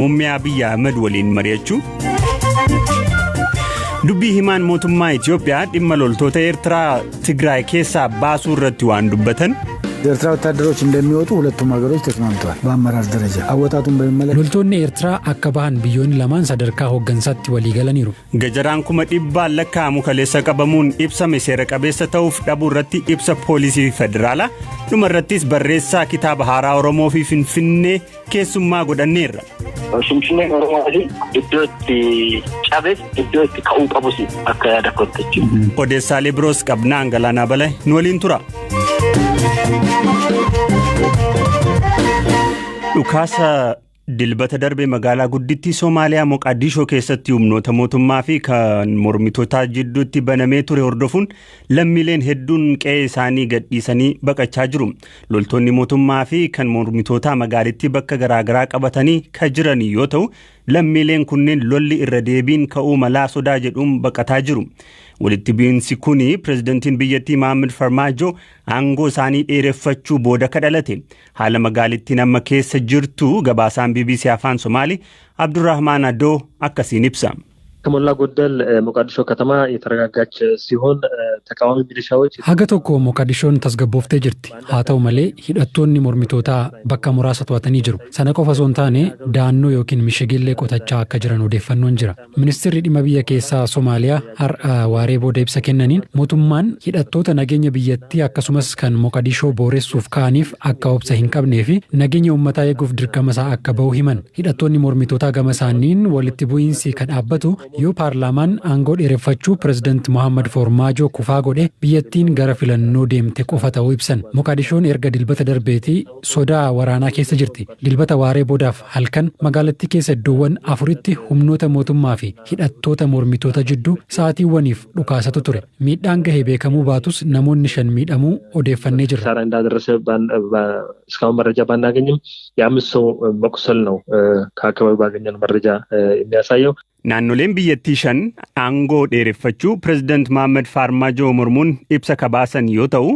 Muummee Abiyyi Ahmed waliin mari'achuu. Dubbii himaan mootummaa Itoophiyaa dhimma loltoota Eertiraa Tigraay keessaa baasuu irratti waan dubbatan. የኤርትራ ወታደሮች እንደሚወጡ ሁለቱም ሀገሮች ተስማምተዋል። በአመራር ደረጃ አወጣጡን በሚመለከት Loltoonni Eertiraa akka bahan biyyoonni lamaan sadarkaa hooggansaatti walii galaniiru. Gajaraan 100,000 lakkaa'amu kaleessa qabamuun ibsame seera qabeessa ta'uuf dhabuu irratti ibsa poolisii federaalaa. Dhuma irrattis barreessaa kitaaba haaraa Oromoo fi Finfinnee keessummaa godhanneerra. Finfinneen Oromoo iddoo itti cabes iddoo itti ka'uu qabus akka yaada kootti jechuudha. Odeessaalee biroos qabnaan galaanaa bala nu waliin tura. Dhukaasa dilbata darbe magaalaa guddittii Somaaliyaa Moqaadishoo keessatti humnoota mootummaa fi kan mormitootaa jidduutti banamee ture hordofuun lammiileen hedduun qe'ee isaanii gadhiisanii baqachaa jiru. Loltoonni mootummaa fi kan mormitootaa magaalittii bakka garaagaraa qabatanii kan jiran yoo ta'u, lammiileen kunneen lolli irra deebiin ka'uu malaa sodaa jedhuun baqataa jiru. Walitti bu'iinsi kuni pirezidantiin biyyattii Mohaammed Farmaajo aangoo isaanii dheereffachuu booda kadhalate. Haala magaalittiin amma keessa jirtu gabaasaan BBC Afaan Somaalii Abdurrahmaan Adoo akkasiin ibsa. ከሞላ ጎደል ሞቃዲሾ ከተማ የተረጋጋች ሲሆን ተቃዋሚ ሚሊሻዎች Haga tokko Moqadishoon tasgabbooftee jirti. Haa ta'u malee hidhattoonni mormitootaa bakka muraasa to'atanii jiru. Sana qofa osoo hin taane daannoo yookiin mishigillee qotachaa akka jiran odeeffannoon jira. Ministeerri dhimma biyya keessaa Somaaliyaa har'a waaree booda ibsa kennaniin mootummaan hidhattoota nageenya biyyattii akkasumas kan Moqadishoo booressuuf ka'aniif akka obsa hin qabnee fi nageenya uummataa eeguuf dirqama isaa akka ba'u himan. Hidhattoonni mormitootaa gama isaaniin walitti bu'iinsi kan dhaabbatu yoo paarlaamaan aangoo dheereffachuu pirezidaanti Mohaammed Formaajoo kufaa godhe biyyattiin gara filannoo deemte qofa ta'uu ibsan. Moqadishoon erga dilbata darbeetii sodaa waraanaa keessa jirti. Dilbata waaree boodaaf halkan magaalattii keessa iddoowwan afuritti humnoota mootummaa fi hidhattoota mormitoota jidduu sa'aatiiwwaniif dhukaasatu ture. Miidhaan gahe beekamuu baatus namoonni shan miidhamuu odeeffannee jirra. ኪሳራ እንዳደረሰ እስካሁን መረጃ ባናገኝም የአምስት ሰው መቁሰል ነው ከአካባቢው ባገኘነው መረጃ የሚያሳየው። Naannoleen biyyattii shan aangoo dheereffachuu pirezidaant Mohaammed Farmaajoo mormuun ibsa kabaasan yoo ta'u,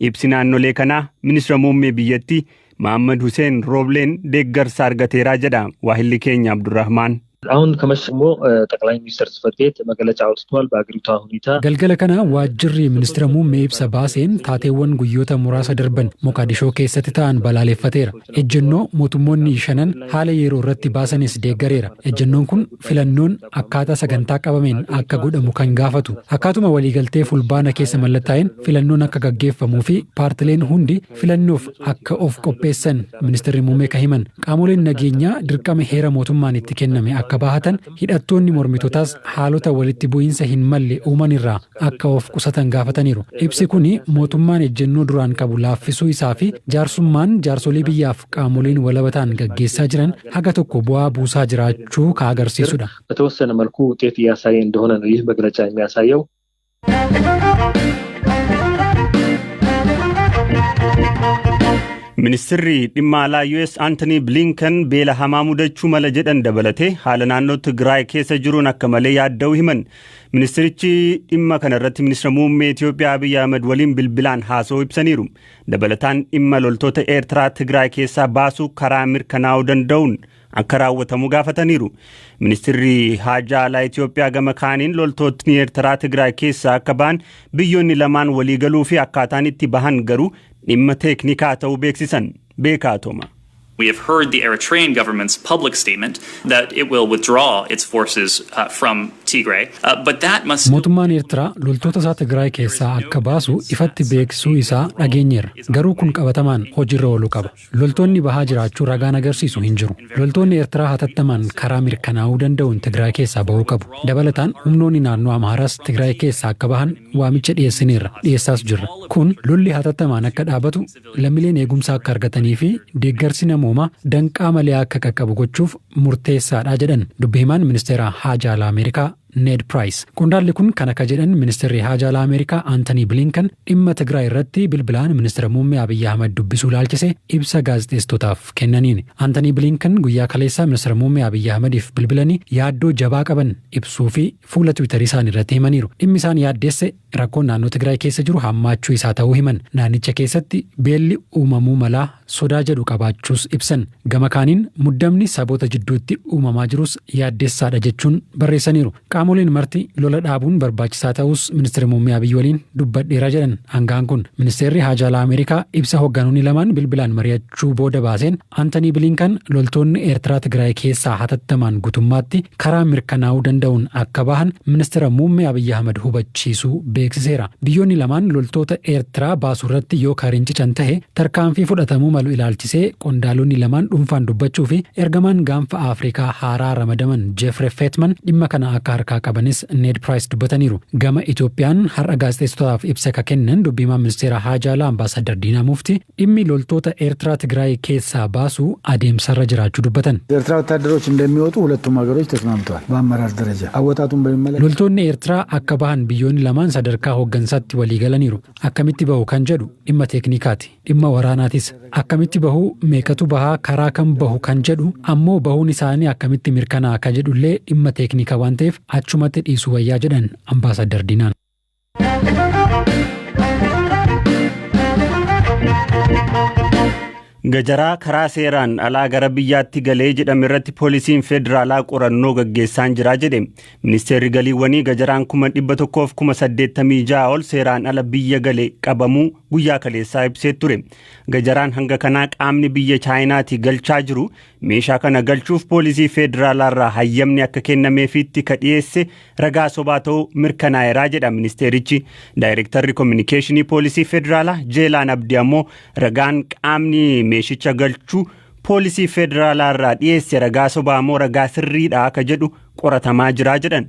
ibsi naannolee kanaa ministeera muummee biyyattii Mohaammed Hussein Roobleen deeggarsa argateeraa jedha waahilli keenya Abdurrahmaan. አሁን ከመሸ ደግሞ ጠቅላይ ሚኒስትር ጽሕፈት ቤት መግለጫ አውጥቷል። በአገሪቷ ሁኔታ Galgala kana waajjirri ministeera muummee ibsa baaseen taateewwan guyyoota muraasa darban Moqadishoo keessatti ta'an balaaleffateera. Ejjennoo mootummoonni shanan haala yeroo irratti baasanis deeggareera. Ejjennoon kun filannoon akkaataa sagantaa qabameen akka godhamu kan gaafatu. Akkaatuma waliigaltee fulbaana keessa mallattaa'een filannoon akka gaggeeffamuu fi paartileen hundi filannoof akka of qopheessan ministeerri muummee kan himan. Qaamoleen nageenyaa dirqama heera mootummaan itti kenname akka bahatan hidhattoonni mormitootaas haalota walitti bu'iinsa hin malle uuman irraa akka of qusatan gaafataniiru. Ibsi kun mootummaan ejjennoo duraan qabu laaffisuu isaa fi jaarsummaan jaarsolii biyyaaf qaamoleen walaba ta'an gaggeessaa jiran haga tokko bu'aa buusaa jiraachuu ka agarsiisudha. በተወሰነ መልኩ ውጤት እያሳየ እንደሆነ ነው ይህ መግለጫ የሚያሳየው። Ministeerri dhimma alaa US Anthony Blinken beela hamaa mudachuu mala jedhan dabalatee haala naannoo Tigraay keessa jiruun akka malee yaadda'uu himan. Ministerichi dhimma kana irratti ministeera muummee Itoophiyaa Abiyyi Ahmed waliin bilbilaan haasa'uu ibsaniiru. Dabalataan dhimma loltoota Eertiraa Tigraay keessaa baasuu karaa mirkanaa'uu danda'uun akka raawwatamu gaafataniiru. Ministeerri haajaa alaa Itoophiyaa gama kaaniin loltootni Eertiraa Tigraay keessaa akka bahan biyyoonni lamaan waliigaluu fi akkaataan itti bahan garuu dhimma teeknikaa ta'uu beeksisan beekaa tooma. We have heard the Eritrean government's public statement that it will withdraw its forces from Tigray, but that must Mootummaan Eertiraa loltoota isaa Tigraay keessaa akka baasu ifatti beeksisuu isaa dhageenyeerra. Garuu kun qabatamaan hojiirra ooluu qaba. Loltoonni bahaa jiraachuu ragaan agarsiisu hin jiru. Loltoonni Eertiraa hatattamaan karaa mirkanaa'uu danda'uun Tigraay keessaa bahuu qabu. Dabalataan humnoonni naannoo Amaaraas Tigraay keessaa akka bahan waamicha dhiyeessineerra. Dhiyeessaas jirra. Kun lolli hatattamaan akka dhaabatu lammiileen eegumsa akka argatanii fi deeggarsi namoomaa danqaa malee akka qaqqabu gochuuf murteessaadha jedhan dubbi himaan ministeera haajaa alaa Ameerikaa Ned Price. Qondaalli kun kan akka jedhan ministeerri haajaa alaa Ameerikaa Antony Blinken dhimma Tigraay irratti bilbilaan ministeera muummee Abiyyi Ahmad dubbisuu ilaalchise ibsa gaazexeessitootaaf kennaniin. Antony Blinken guyyaa kaleessaa ministeera muummee Abiyyi Ahmadiif bilbilanii yaaddoo jabaa qaban ibsuu fi fuula Tiwiitarii isaanii irratti himaniiru. Dhimmi isaan yaaddeesse rakkoon naannoo Tigraay keessa jiru hammaachuu isaa ta'uu himan. Naannicha keessatti beelli uumamuu malaa sodaa jedhu qabaachuus ibsan. Gama kaaniin muddamni saboota jidduutti uumamaa jirus yaaddeessaadha jechuun barreessaniiru. Qaamoleen marti lola dhaabuun barbaachisaa ta'us ministeera muummee Abiyyi waliin dubbadheera jedhan hangaan kun. Ministeerri haajaa alaa Ameerikaa ibsa hoogganoonni lamaan bilbilaan mari'achuu booda baaseen Antony Blinken loltoonni Eertiraa Tigraay keessaa hatattamaan guutummaatti karaa mirkanaa'uu danda'uun akka bahan ministeera muummee Abiyyi Ahmad hubachiisuu beeksiseera. Biyyoonni lamaan loltoota Eertiraa baasuu irratti yoo karincican ta'e tarkaanfii fudhatamuu malu ilaalchisee qondaalonni lamaan dhuunfaan dubbachuu fi ergamaan gaanfa Afrikaa haaraa ramadaman Jeffrey Feltman dhimma kana akka harkaa qabanis Ned Price dubbataniiru. Gama Itoophiyaan har'a gaazexeessitootaaf ibsa ka kennan dubbiimaan ministeera haajaa alaa Ambaasaddar Diinaa Mufti dhimmi loltoota Eertiraa Tigraay keessaa baasuu adeemsarra jiraachuu dubbatan. የኤርትራ ወታደሮች እንደሚወጡ ሁለቱም ሀገሮች ተስማምተዋል። በአመራር ደረጃ አወጣጡን በሚመለከት Loltoonni Eertiraa akka bahan biyyoonni lamaan sadarkaa hooggansaatti walii galaniiru. Akkamitti bahu kan jedhu dhimma teeknikaati. Dhimma waraanaatis. Akkamitti bahu, meeqatu bahaa, karaa kam bahu kan jedhu ammoo bahuun isaanii akkamitti mirkanaa'a kan jedhullee dhimma teeknikaa waan ta'eef achumatti dhiisuu wayyaa jedhan Ambaasaddar Diinaan. Gajaraa karaa seeraan alaa gara biyyaatti galee jedhame irratti poolisiin federaalaa qorannoo gaggeessaan jira jedhe. Ministeerri galiiwwanii gajaraan 186,086 ol seeraan ala biyya gale qabamuu guyyaa kaleessaa ibsee ture. Gajaraan hanga kanaa qaamni biyya Chaayinaatii galchaa jiru meeshaa kana galchuuf poolisii federaalaarraa hayyamni akka kennameefiitti ka dhiyeesse ragaa sobaa ta'uu mirkanaa'eeraa jedha ministeerichi. Daayirektarri koominikeeshinii poolisii federaalaa Jeelaan Abdii ammoo ragaan qaamni meeshicha galchuu poolisii federaalaa irraa dhiyeesse ragaa sobaa moo ragaa sirriidha akka jedhu qoratamaa jira jedhan.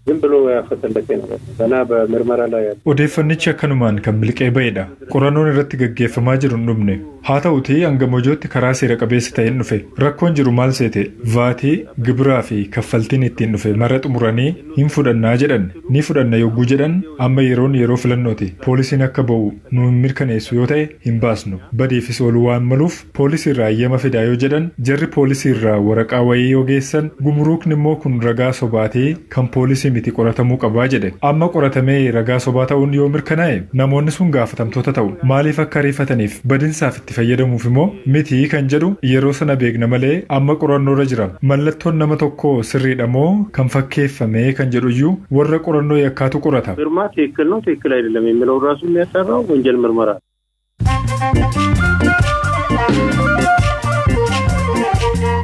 ዝም ብሎ ያፈተለከ ነገር ነው። ገና በምርመራ ላይ ያለ Odeeffannichi akkanumaan kan miliqee ba'edha. Qorannoon irratti gaggeeffamaa jiru hin dhumne. Haa ta'utii hanga mojootti karaa seera qabeessa ta'een dhufe. Rakkoon jiru maal seete? Vaatii, gibiraa fi kaffaltiin ittiin dhufe mara xumuranii hin fudhannaa jedhan. Ni fudhanna yogguu jedhan amma yeroon yeroo filannooti. Poolisiin akka ba'u nu hin mirkaneessu yoo ta'e hin baasnu. Badiifis ooluu waan maluuf poolisii irraa eeyyama fidaa yoo jedhan jarri poolisii irraa waraqaa wayii yoo geessan gumuruukni immoo kun ragaa sobaatee kan poolisii miti qoratamuu qabaa jedhe. Amma qoratamee ragaa sobaa ta'uun yoo mirkanaa'e namoonni sun gaafatamtoota ta'u. Maaliif akka ariifataniif badinsaaf itti fayyadamuuf immoo miti kan jedhu yeroo sana beekna malee amma qorannoorra jira. Mallattoon nama tokkoo sirriidha moo kan fakkeeffame kan jedhu iyyuu warra qorannoo yakkaatu qorata. ፊርማ ትክክል ነው ትክክል አይደለም የሚለው ራሱ የሚያጠራው ወንጀል ምርመራ ነው።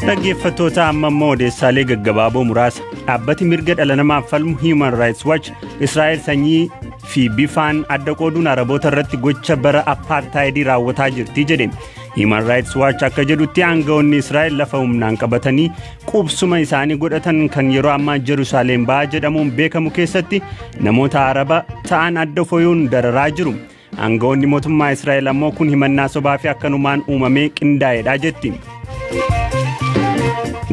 Dhaggeeffattoota, amma immoo odeessaalee gaggabaaboo muraasa. Dhaabbati mirga dhala namaaf falmu Human Rights Watch Israa'el sanyii fi bifaan adda qooduun Araboota irratti gocha bara apartaayidii raawwataa jirti jedhe. Human Rights Watch akka jedhutti aangawoonni Israa'el lafa humnaan qabatanii qubsuma isaanii godhatan kan yeroo ammaa Jerusaaleem ba'aa jedhamuun beekamu keessatti namoota Araba ta'an adda foyuun dararaa jiru. Aangawoonni mootummaa Israa'el ammoo kun himannaa sobaa fi akkanumaan uumamee qindaa'edha jetti.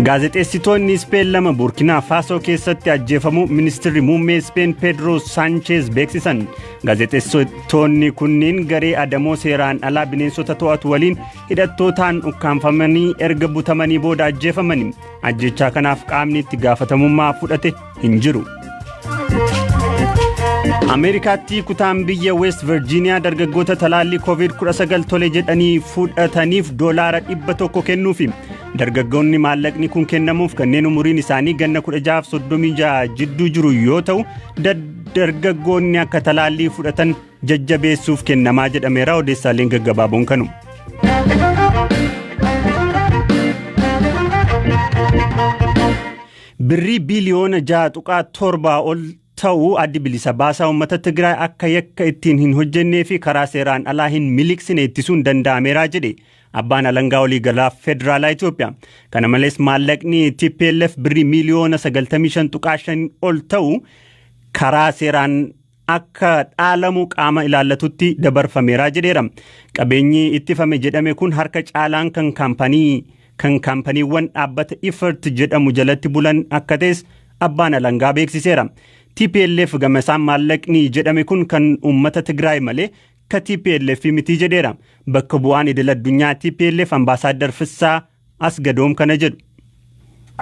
Gaazexeessitoonni Ispeen lama Burkinaa Faasoo keessatti ajjeefamuu ministirri muummee Ispeen Pedro Sanchez beeksisan. Gaazexeessitoonni kunniin garee adamoo seeraan alaa bineensota to'atu waliin hidhattootaan ukkaanfamanii erga butamanii booda ajjeefamani. Ajjechaa kanaaf qaamni itti gaafatamummaa fudhate hin jiru. Ameerikaatti kutaan biyya West Virginia dargaggoota talaallii COVID-19 tole jedhanii fudhataniif $100 kennuufi. Dargaggoonni maallaqni kun kennamuuf kanneen umuriin isaanii ganna 16 jidduu jiru yoo ta'u, dargaggoonni akka talaallii fudhatan jajjabeessuuf kennamaa jedhameera. Odeessaaleen gaggabaaboon kanu. Birrii biiliyoona 6.7 ol ta'uu addi bilisa baasaa uummata Tigraay akka yakka ittiin hin hojjennee fi karaa seeraan alaa hin miliqsine ittisuun danda'ameera jedhe abbaan alangaa waliigalaa federaalaa Itoophiyaa. Kana malees maallaqni TPLF birrii miiliyoona 95.5 ol ta'u karaa seeraan akka dhaalamu qaama ilaallatutti dabarfameera jedheera. Qabeenyi ittifame jedhame kun harka caalaan kan kaampaniiwwan dhaabbata Ifert jedhamu jalatti bulan akka ta'es abbaan alangaa beeksiseera. TPLF gama isaan maallaqni jedhame kun kan uummata Tigraay malee ka TPLF miti jedheera. Bakka bu'aan idil addunyaa TPLF Ambaasaadder Fissaa Asgadoom kana jedhu.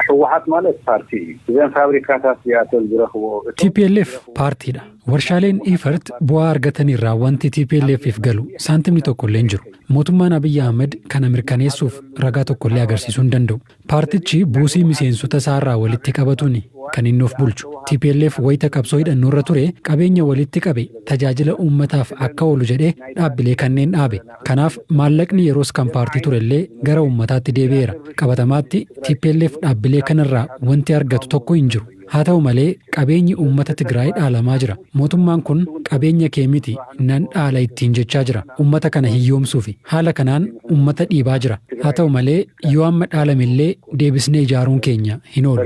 ህወሓት ማለት ፓርቲ እዩ እዘን ፋብሪካታት እዚኣተን ዝረኽቦ TPLF paartiidha. Warshaaleen Ifart bu'aa argatanirraa wanti TPLFif galu saantimni tokkollee hin jiru. Mootummaan Abiyyi Ahmed kana mirkaneessuuf ragaa tokkollee agarsiisuu hin danda'u. Paartichi buusii miseensota isaarraa walitti qabatuun kan inni of bulchu. TPLF wayita qabsoo hidhannoorra ture qabeenya walitti qabe tajaajila uummataaf akka oolu jedhee dhaabbilee kanneen dhaabe. Kanaaf maallaqni yeroos kan paartii turellee gara uummataatti deebi'eera. Qabatamaatti TPLF dhaabbilee kanarraa wanti argatu tokko hin jiru. Haa ta'u malee qabeenyi uummata Tigraay dhaalamaa jira. Mootummaan kun qabeenya kee miti nan dhaala ittiin jechaa jira. Uummata kana hiyyoomsuufi haala kanaan uummata dhiibaa jira. Haa ta'u malee yoo amma dhaalamillee deebisnee ijaaruun keenya hin oolu.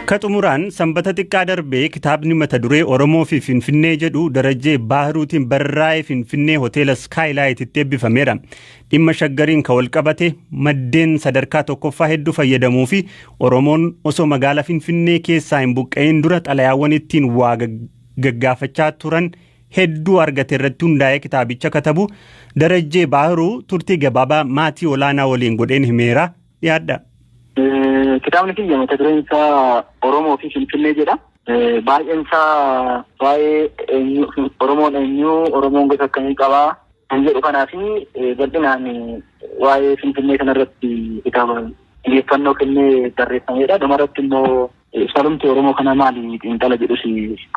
Ka xumuraan sanbata xiqqaa darbee kitaabni mata duree Oromoo fi Finfinnee jedhu Darajjee Baahiruutiin barraa'ee Finfinnee hoteela Skaayilaayititti eebbifameera. Dhimma shaggariin kan walqabate maddeen sadarkaa tokkoffaa hedduu fayyadamuu fi Oromoon osoo magaalaa Finfinnee keessaa hin buqqa'in dura xalayaawwan ittiin waa gaggaafachaa turan hedduu argate irratti hundaa'ee kitaabicha katabu Darajjee Baahiruu turtii gabaabaa maatii olaanaa waliin godheen himeera dhiyaadha. Kitaabni kiyya mata dureen isaa Oromoo fi Finfinnee jedha. Baay'een isaa waa'ee Oromoon eenyu, Oromoon gosa akkamii qabaa kan jedhu kanaa fi bal'inaan waa'ee Finfinnee kanarratti kitaaba xiyyeeffannoo kennee barreeffamedha. Dhumarratti immoo salumti Oromoo kana maali xiinxala jedhus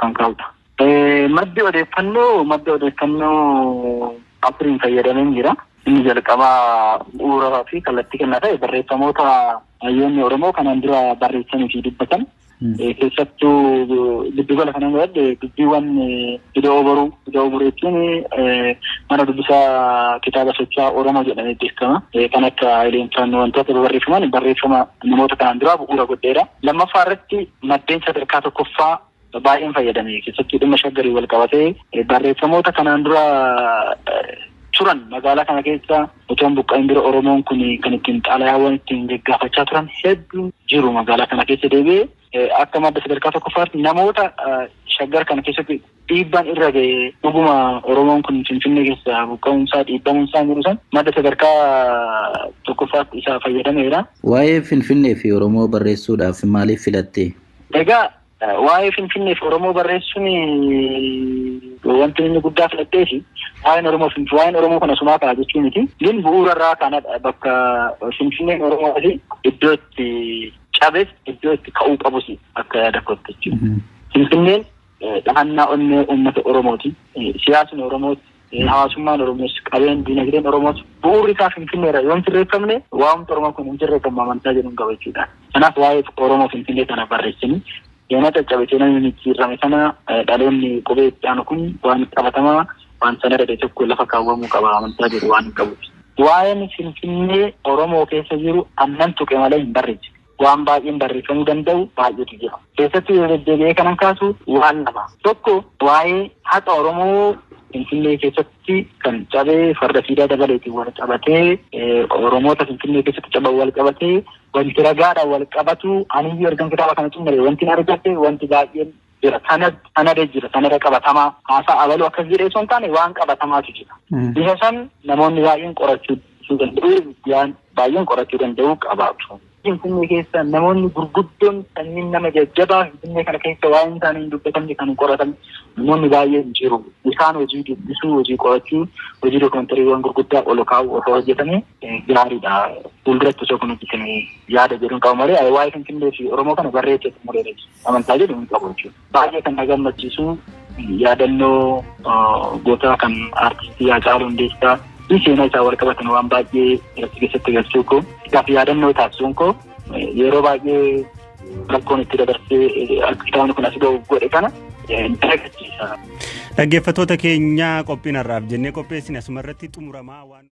kan kaa'udha. Maddi odeeffannoo afuriin fayyadameen jira. Inni jalqabaa bu'uuraa fi kallattii kennaa ta'e barreeffamoota hayyoonni Oromoo kanaan dura barreessanii fi dubbatan keessattuu giddugala kana irratti dubbiiwwan Ida'oo Boruu jechuun mana dubbisaa kitaaba socho'aa Oromoo jedhamee beekama. Kan akka Hayileen Faannoo wantoota barreeffaman barreeffama namoota kanaan duraa bu'uura godheera. Lammaffaa irratti maddeen sadarkaa tokkoffaa baay'een fayyadame keessattuu dhimma shaggarii wal qabatee barreeffamoota kanaan dura turan magaalaa kana keessa otoo hin buqqa'in bira Oromoon kun kan ittiin xalayaawwan ittiin gaggaafachaa turan hedduun jiru magaalaa kana keessa deebi'ee akka madda sadarkaa tokkoffaatti namoota shaggar kana keessatti dhiibbaan irra ga'e dhuguma Oromoon kun Finfinnee keessa buqqa'uunsaa dhiibbamuunsaa jiru san madda sadarkaa tokkoffaatti isaa fayyadameera. Waa'ee Finfinnee fi Oromoo barreessuudhaaf maaliif filatte? Egaa waa'ee Finfinnee fi Oromoo barreessuun wanti inni guddaa filattee fi waa'een Oromoo kun asumaa ka'a jechuu miti. Gin bu'uura irraa kanadha bakka Finfinneen Oromoo fi iddoo itti cabes iddoo itti ka'uu qabus akka yaada kootti jechuudha. Finfinneen dhahannaa onnee uummata Oromooti. Siyaasni Oromooti. Hawaasummaan Oromoos qabeen dinagdeen Oromoos bu'uurri isaa Finfinneedha. Yoo hin sirreeffamne waa'umti Oromoo kun hin sirreeffamu amantaa jedhuun qaba jechuudha. Kanaaf waa'ee Oromoo Finfinnee kana barreessanii yooma caccabee namni micciirrame sana dhaloonni qubee itti aanu kun waan qabatamaa waan sana dhadhe tokko lafa kaawwamuu qaba amantaa jedhu waan hin qabuuf. Waa'een Finfinnee Oromoo keessa jiru annan tuqe malee hin barreessine. Waan baay'een barreeffamuu danda'u baay'eetu jira. Keessattuu yoo deddeebi'ee kanan kaasu waan lama. Tokko waa'ee haqa Oromoo Finfinnee keessatti kan cabee farda siidaa dabaleetiin wal qabatee Oromoota Finfinnee keessatti caban wal qabatee wanti ragaadhaan wal qabatu aniyyuu ergan kitaaba kana xumure wanti argatte wanti baay'een jira. Sanada jira. Sanada qabatamaa haasaa abaluu akkas jedhee osoo hin taane waan qabatamaatu jira. Isa san namoonni baay'een qorachuu danda'u baay'een qorachuu danda'u qabaatu. Finfinnee keessa namoonni gurguddoon sanyiin nama jajjabaa Finfinnee kana keessa waa'een isaanii hin dubbatamne kan hin qoratamne namoonni baay'een jiru. Isaan hojii dubbisuu, hojii qorachuu, hojii dookumentariiwwan gurguddaa ol kaa'uu osoo hojjetame gaariidha. Fuulduratti osoo kun hojjetame yaada jedhuun qabu malee waa'ee Finfinnee fi Oromoo kana barreessee xumureera amantaa jedhu hin qabu jechuudha. Baay'ee kan na gammachiisu yaadannoo goota kan aartistii Haacaaluu Hundeessaa fi seenaa isaa wal qabatan waan baay'ee irratti keessatti galchuu koo isaaf yaadannoo taasisuun koo yeroo baay'ee rakkoon itti dabarsee akka kitaabni kun as ga'u godhe kana ni agarsiisa. Dhaggeeffattoota keenya qophiin har'aaf jennee qopheessine asuma irratti xumuramaa waan.